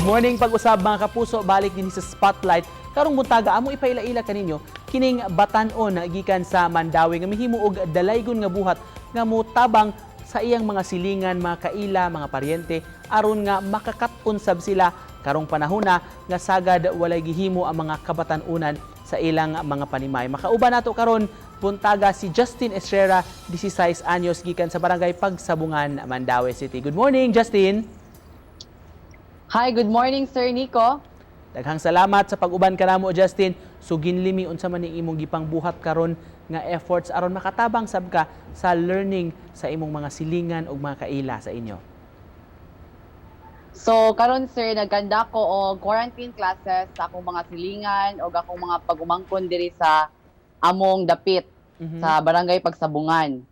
Good morning pag-usab, mga kapuso, balik dinhi sa Spotlight. Karong buntaga, amo ipaila-ila kaninyo kining batan-on gikan sa Mandaue nga mihimo og dalaygon nga buhat nga motabang sa iyang mga silingan, mga kaila, mga paryente aron nga makakat-on sab sila karong panahona nga sagad walay gihimo ang mga kabatan-unan sa ilang mga panimay. Makauban nato karon buntaga si Justin Estrera, 16 anyos, gikan sa Barangay Pagsabungan, Mandaue City. Good morning, Justin. Hi, good morning, Sir Nico. Daghang salamat sa pag-uban kanamo, Justin. Suginli mi, unsa man ning imong gipangbuhat karon nga efforts aron makatabang sab ka sa learning sa imong mga silingan ug mga kaila sa inyo? So, karon, sir, nag-conduct ko og quarantine classes sa akong mga silingan o akong mga pag-umangkon diri sa among dapit sa Barangay Pagsabungan.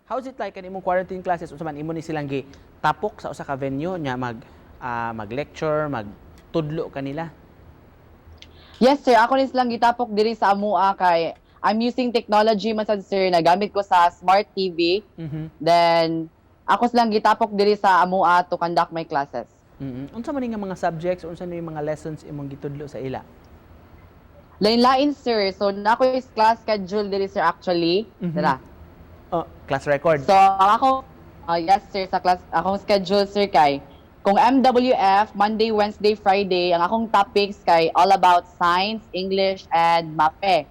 How's it like kan imong quarantine classes? Unsa man imo ni silang gi tapok sa usa ka venue nya mag-lecture, magtudlo kanila? Yes, sir, ako ni silang gitapok diri sa amua kay I'm using technology man sad, sir, nagamit ko sa smart TV. Then ako silang gitapok diri sa amua to conduct my classes. Unsa man ni nga mga subjects, unsa ni mga lessons imong gitudlo sa ila? Lain-lain, sir. So na ako is class schedule diri, sir, actually. Dara. Oh, class record. So ako, yes, sir, sa class akong schedule, sir, kay kung MWF, Monday, Wednesday, Friday, ang akong topics kay all about science, English and MAPEH.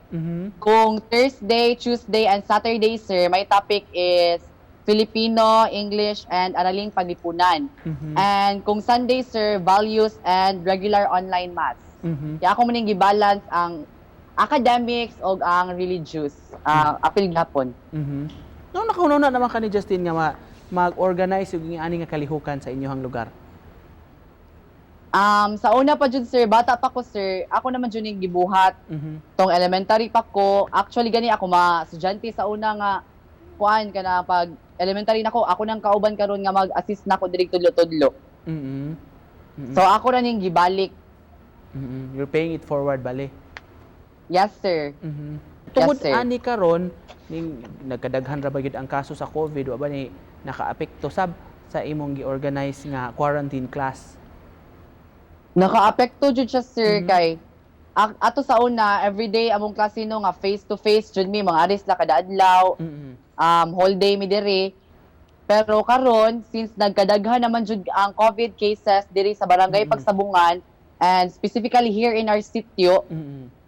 Kung Thursday, Tuesday and Saturday, sir, my topic is Filipino, English and Araling Panlipunan. And kung Sunday, sir, values and regular online maths. Kaya ako man gibalance ang academics o ang religious apil gapon. No, nakauna naman ka ni Justin nga mag-organize yung ani nga kalihukan sa inyong lugar? Sa una pa jud, sir, bata pa ko, sir, ako naman jud ning gibuhat. Tong elementary pa ko, actually gani ako ma estudyante sa una nga kuan kana pag elementary nako, ako nang kauban karon nga mag-assist nako diri tudlo-tudlo. So ako ra ning gibalik. You're paying it forward bale. Yes, sir. Tungod Yes, sir. ani karon ning nagkadaghan ra ba gyud ang kaso sa COVID, wa ba ni nakaapekto sab sa imong gi-organize nga quarantine class? Nakaapekto jud siya, sir, kay ato sa una everyday among klase no nga face to face jud mi, mga aris la kada adlaw, whole day mi diri. Pero karon, since nagkadaghan naman jud ang COVID cases diri sa Barangay Pagsabungan and specifically here in our sitio,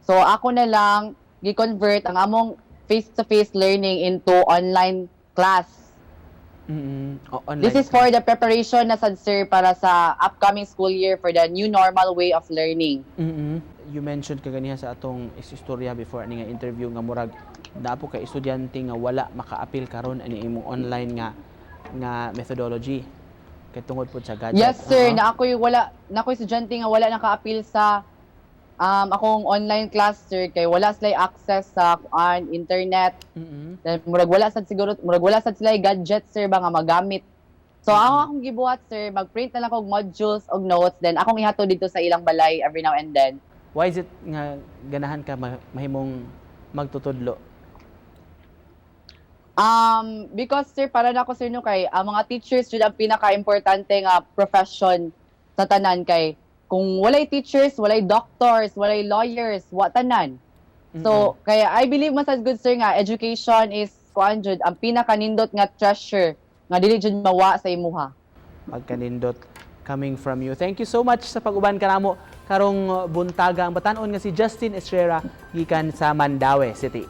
so ako na lang gi-convert ang among face to face learning into online class. O, online This is for the preparation na sad, sir, para sa upcoming school year for the new normal way of learning. You mentioned kaganiha sa atong istorya before ani nga interview nga murag naa po kay estudyante nga wala makaapil karon ani imong online nga methodology kay tungod pod sa gadget. Yes, sir, Oo. Na ako'y wala na ako'y estudyante nga wala naka-apil sa akong online class, sir, kay wala sila access sa kuan internet. Then murag wala sad siguro, murag wala sad sila gadget, sir, ba nga magamit. So ako akong gibuhat, sir, mag-print na lang og modules og notes, then akong ihatod dito sa ilang balay every now and then. Why is it nga ganahan ka mahimong magtutudlo? Because, sir, para na ako, sir, no, kay ang mga teachers jud ang pinaka-importante nga profession sa tanan kay kung walay teachers, walay doctors, walay lawyers, wa tanan. So, kaya I believe man sad good, sir, nga education is kuan jud ang pinakanindot nga treasure nga dili jud mawa sa imuha. Pagkanindot coming from you. Thank you so much sa pag-uban kanamo karong buntaga, ang batan-on nga si Justin Estrera gikan sa Mandaue City.